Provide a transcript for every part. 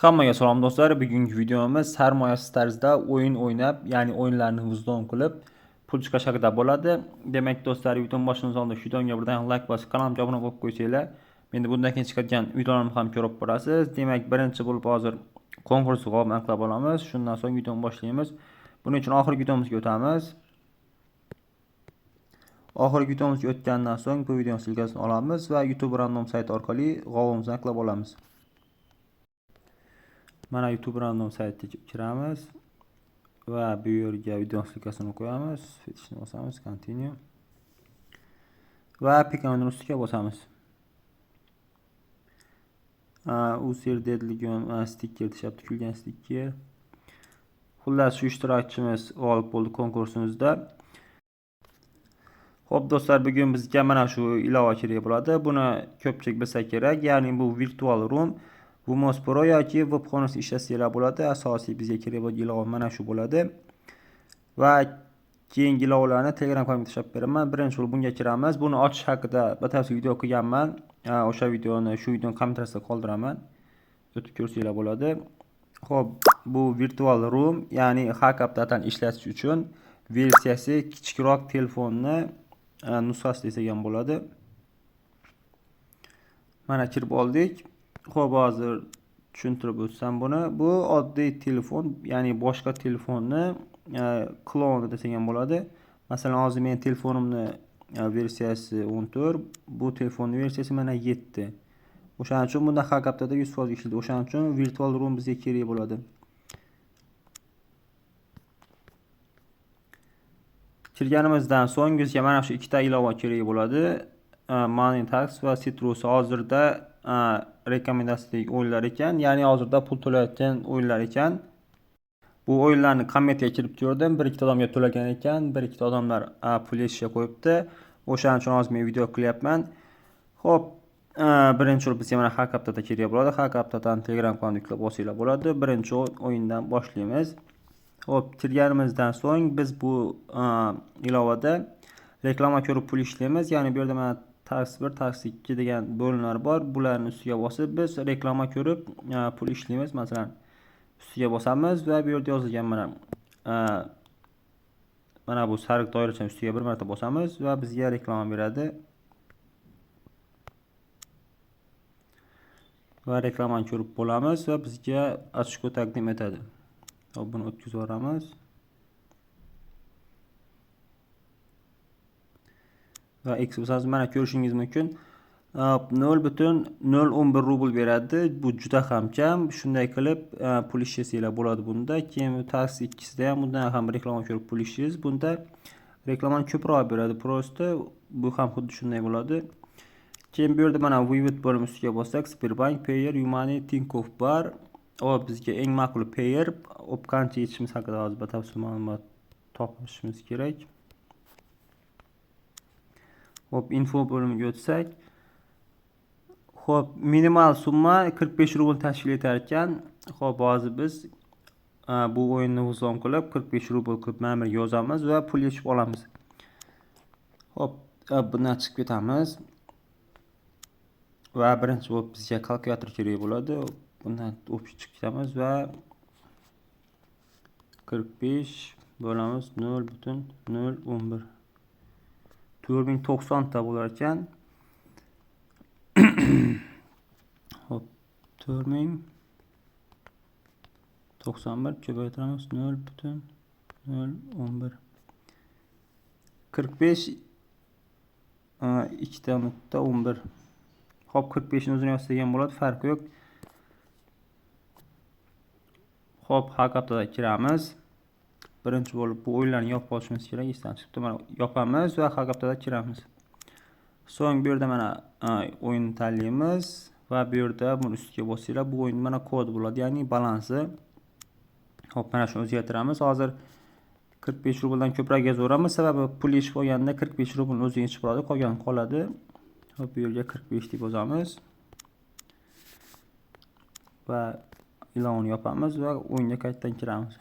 Hammaga salom do'stlar. Bugungi videomiz sarmoyasiz tarzda o'yin o'ynab, ya'ni o'yinlarni взлом qilib pul chiqarish haqida bo'ladi. Demak do'stlar, videoni boshdan oldin shu videoga birdan like bosib, kanalimga obuna bo'lib qo'ysanglar, meni bundan keyin chiqadigan videolarimni ham ko'rib borasiz. Demak, birinchi bo'lib hozir konkurs g'olibini aniqlab olamiz. Shundan so'ng videoni boshlaymiz. Buning uchun oxirgi videomizga o'tamiz. Oxirgi videomizga o'tgandan so'ng bu videoning ссылкасini olamiz va YouTube Random sayti orqali g'olibimizni aniqlab olamiz. Mana YouTube Random saytiga kiramiz va bu yerga video ссылкасini qo'yamiz. Fetishni bosamiz, continue. Va pikamni ustiga bosamiz. User deydigan stiker tashlab tikilgan stiker. Xullas, shu ishtirokchimiz g'olib bo'ldi konkursimizda. Xo'p do'stlar, bugun bizga mana shu ilova kerak bo'ladi. Buni ko'pchilik bilsa kerak. Ya'ni bu Virtual Room, Vmos Pro yoki WebHonus ishlasanglar bo'ladi. Asosiy bizga kerak bo'lgan ilova mana shu bo'ladi. Va keyingi ilovalarni Telegram kanalimga tashlab beraman. Birinchi bo'lib bunga kiramiz. Buni ochish haqida batafsil video qilganman. O'sha videoni shu videoning kommentariyasida qoldiraman. O'tib ko'rsanglar bo'ladi. Xo'p, bu Virtual Room, ya'ni Hackaptatan ishlatish uchun versiyasi kichikroq telefonni nusxasi desak ham bo'ladi. Mana kirib oldik. Xo'p, hozir tushuntirib o'tsam buni. Bu oddiy telefon, ya'ni boshqa telefonni kloni desak ham bo'ladi. Masalan, hozir mening telefonimni versiyasi 14, bu telefonning versiyasi mana 7. O'shaning uchun bunda Hackaptada 100% ishlaydi. O'shaning uchun Virtual Room bizga kerak bo'ladi. Kirganimizdan so'ng bizga mana shu ikkita ilova kerak bo'ladi. Money Tax va Citrus hozirda rekomendatsiyadagi o'yinlar ekan, ya'ni hozirda pul to'layotgan o'yinlar ekan. Bu o'yinlarni kommentga kirib ko'rdim, bir ikkita odamga to'lagan ekan, bir ikkita odamlar pul yechishga qo'yibdi. O'shaning uchun hozir men video qilyapman. Xo'p, birinchi bo'lib bizga mana Hackaptata kerak bo'ladi. Hackaptatan Telegram kanalini yuklab olsanglar bo'ladi. Birinchi o'yindan boshlaymiz. Xo'p, kirganimizdan so'ng biz bu ilovada reklama ko'rib pul ishlaymiz. Ya'ni bu yerda mana tax 1, tax 2 degan bo'limlar bor. Bularni ustiga bosib biz reklama ko'rib pul ishlaymiz. Masalan, ustiga bosamiz va bu yerda yozilgan mana bu sariq doirachaning ustiga bir marta bosamiz va bizga reklama beradi. Va reklamani ko'rib bo'lamiz va bizga ochko taqdim etadi. Hop, buni o'tkazib yuboramiz. Va X bosamiz. Mana ko'rishingiz mumkin. 0.011 rubl beradi. Bu juda ham kam. Shunday qilib pul ishlasanglar bo'ladi bunda. Keyin tax ikkisida ham bundan ham reklama ko'rib pul ishlaysiz. Bunda reklamani ko'proq beradi. Prosta bu ham xuddi shunday bo'ladi. Keyin bu yerda mana Vivid bo'limi ustiga bossak, Sberbank, Payeer, Yumani, Tinkoff bor. O bizga eng ma'quli Payeer. Hop, qancha yetishimiz haqida hozir batafsil ma'lumot topishimiz kerak. Hop, info bo'limiga o'tsak. Xo'p, minimal summa 45 rubl tashkil etar ekan. Xo'p, hozir biz bu o'yinni взлом qilib 45 rubl qilib mana bu yerga yozamiz va pul yechib olamiz. Xo'p, bundan chiqib ketamiz. Va birinchi bo'lib bizga kalkulyator kerak bo'ladi. Bundan o'pib chiqib ketamiz va 45 bo'lamiz 0.011. 4090 ta bo'lar ekan. Hop, 4091 ko'paytiramiz 0.011. 45 2.11. Hop, 45 ni o'zini yozsak ham bo'ladi, farqi yo'q. Hop, Hackaptada kiramiz. Birinchi bo'lib bu o'yinlarni yopib olishimiz kerak, esdan chiqibdi. Mana yopamiz va Hackaptada kiramiz. So'ng bu yerda mana o'yinni tanlaymiz va bu yerda buni ustiga bossanglar, bu o'yin mana kod bo'ladi, ya'ni balansi. Hop, mana shuni o'zgartiramiz. Hozir 45 rubldan ko'proq yozaveramiz, sababi pul yechib olganda 45 rublni o'zi yechib oladi, qolgani qoladi. Hop, bu yerga 45 deb yozamiz. Va ilovani yopamiz va o'yinga qaytadan kiramiz.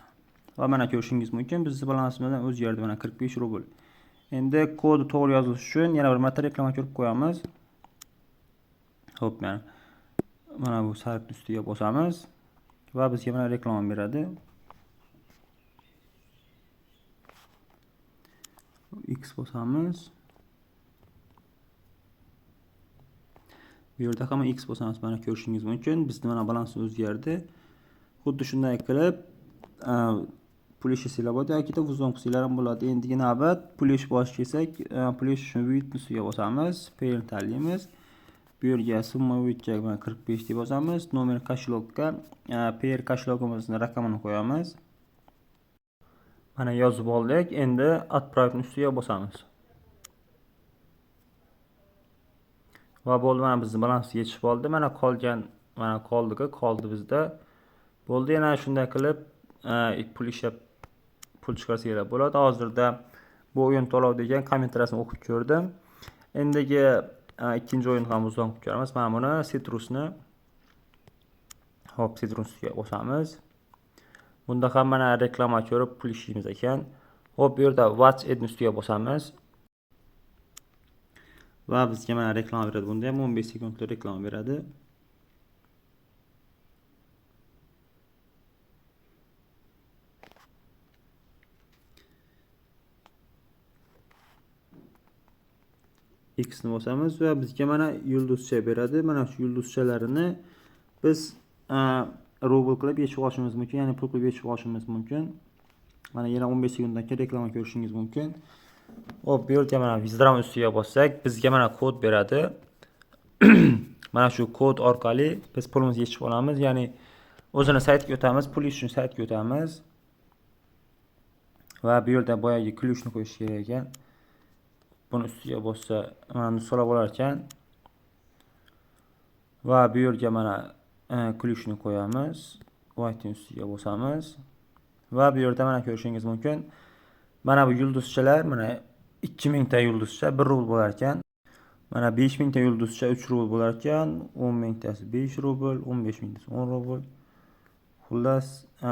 Va mana ko'rishingiz mumkin, bizning balansimizdan o'zgardi, mana 45 rubl. Endi kodi to'g'ri yozilishi uchun yana bir marta reklama ko'rib qo'yamiz. Xo'p, mana bu sariq ustiga bosamiz. Va bizga mana reklama beradi. X bosamiz. Bu yerda ham X bosamiz, mana ko'rishingiz mumkin. Bizning mana balans o'zgardi. Xuddi shunday qilib pul ishlasanglar bo'ladi yoki взлом qilsanglar ham bo'ladi. Endigi navbat pul ish bosish kelsak, pul ish uchun вид ustiga bosamiz, Payeer tanlaymiz. Bu yerga summa выводga mana 45 deb yozamiz. Номер кошелёкка Payeer кошелёк imizni raqamini qo'yamiz. Mana yozib oldik. Endi отправить ustiga bosamiz. Va bo'ldi, mana bizning balans yetishib oldi. Mana qolgan, mana qoldigi qoldi bizda. Bo'ldi, yana shunday qilib pul ishlab pul chiqarsanglar bo'ladi. Hozirda bu o'yin to'lov degan kommentariyasini o'qib ko'rdim. Endigi ikkinchi o'yin ham взлом qilib ko'ramiz. Mana buni Citrusni. Hop, Citrusga bosamiz. Bunda ham mana reklama ko'rib pul ishlaymiz ekan. Hop, bu yerda Watch Ad ustiga bosamiz. Va bizga mana reklama beradi. Bunda ham 15 sekundlik reklama beradi. X ni bosamiz va bizga mana yulduzcha beradi. Mana shu yulduzchalarini biz rubl qilib yechib olishimiz mumkin, ya'ni pul qilib yechib olishimiz mumkin. Mana yana 15 sekunddan keyin reklama ko'rishingiz mumkin. Hop, bu yerga mana Withdraw ustiga bossak, bizga mana kod beradi. Mana shu kod orqali biz pulimizni yechib olamiz, ya'ni o'zini saytga o'tamiz, pul uchun saytga o'tamiz. Va bu yerda boyagi ключ ni qo'yish kerak ekan. Buni ustiga bossa mana nusxalar bo'lar ekan. Va bu yerga mana ключ ni qo'yamiz, white ustiga bosamiz. Va bu yerda mana ko'rishingiz mumkin. Mana bu yulduzchalar, mana 2000 ta yulduzcha 1 rubl bo'lar ekan. Mana 5000 ta yulduzcha 3 rubl bo'lar ekan, 10 mingtasi 5 rubl, 15 mingtasi 10 rubl. Xullas,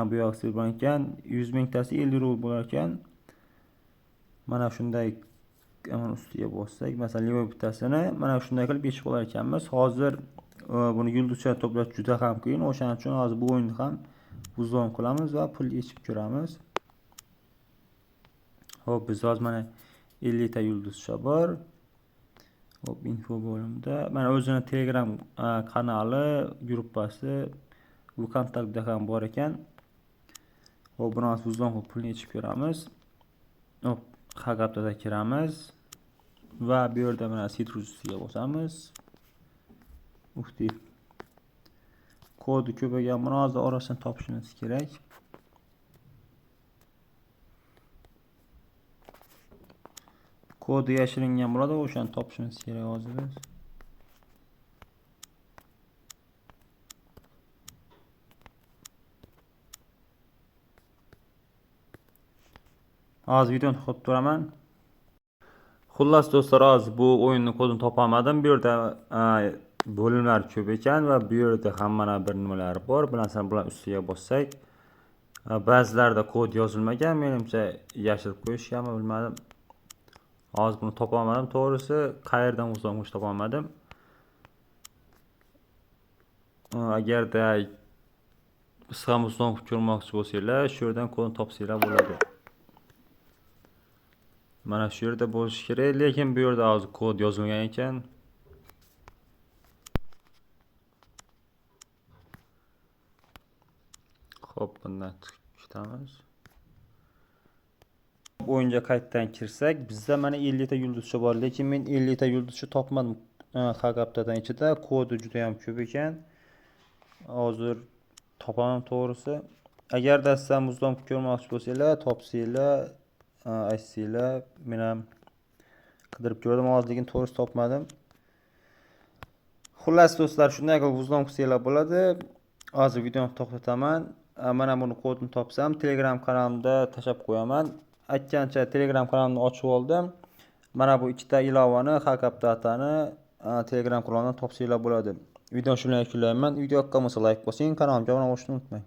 bu yoqsi bo'lar ekan, 100 mingtasi 50 rubl bo'lar ekan. Mana shunday mana ustiga bossak, masalan, levo bittasini mana shunday qilib yechib olar ekanmiz. Hozir buni yulduzcha to'plash juda ham qiyin. O'shaning uchun hozir bu o'yinni ham взлом qilamiz va pul yechib ko'ramiz. Xo'p, biz hozir mana 50 ta yulduzcha bor. Xo'p, info bo'limida mana o'zini Telegram kanali, gruppasi, VKontaktda ham bor ekan. Xo'p, buni hozir взлом qilib pulni yechib ko'ramiz. Xo'p, Hagaptada kiramiz va bu yerda mana Citrus ustiga bosamiz. Ufti. Kodi ko'p ekan, buni hozir orasidan topishimiz kerak. Kodi yashiringan bo'ladi, o'shani topishimiz kerak hozir biz. Hozir videoni to'xtatib turaman. Xullas do'stlar, hozir bu o'yinning kodini topa olmadim. Bu yerda bo'limlar ko'p ekan va bu yerda ham mana bir nimalar bor. Bilasan, bular ustiga bossak, ba'zilarida kod yozilmagan, menimcha yashirib qo'yishganmi bilmadim. Hozir buni topa olmadim, to'g'risi qayerdan взлом qilish topa olmadim. Agarda siz ham взлом qilib ko'rmoqchi bo'lsanglar, shu yerdan kodni topsanglar bo'ladi. Mana shu yerda bo'lishi kerak, lekin bu yerda hozir kod yozilgan ekan. Xo'p, bundan chiqib ketamiz. O'yinga qaytadan kirsak, bizda mana 50 ta yulduzcha bor, lekin men 50 ta yulduzcha topmadim. Hagaptadan ichida kodi juda ham ko'p ekan. Hozir topaman to'g'risi. Agarda siz ham взлом qilib ko'rmoqchi bo'lsanglar, topsanglar, aytsanglar, men ham qidirib ko'rdim, hozir lekin to'g'risi topmadim. Xullas do'stlar, shunday qilib взлом qilsanglar bo'ladi. Hozir videoni to'xtataman. Mana buni kodini topsam, Telegram kanalimda tashlab qo'yaman. Aytgancha Telegram kanalimni ochib oldim. Mana bu ikkita ilovani, Hagapdatani Telegram kanalimdan topsanglar bo'ladi. Videoni shu bilan yakunlayman. Video yoqqan bo'lsa like bosing, kanalimga obuna bo'lishni unutmang.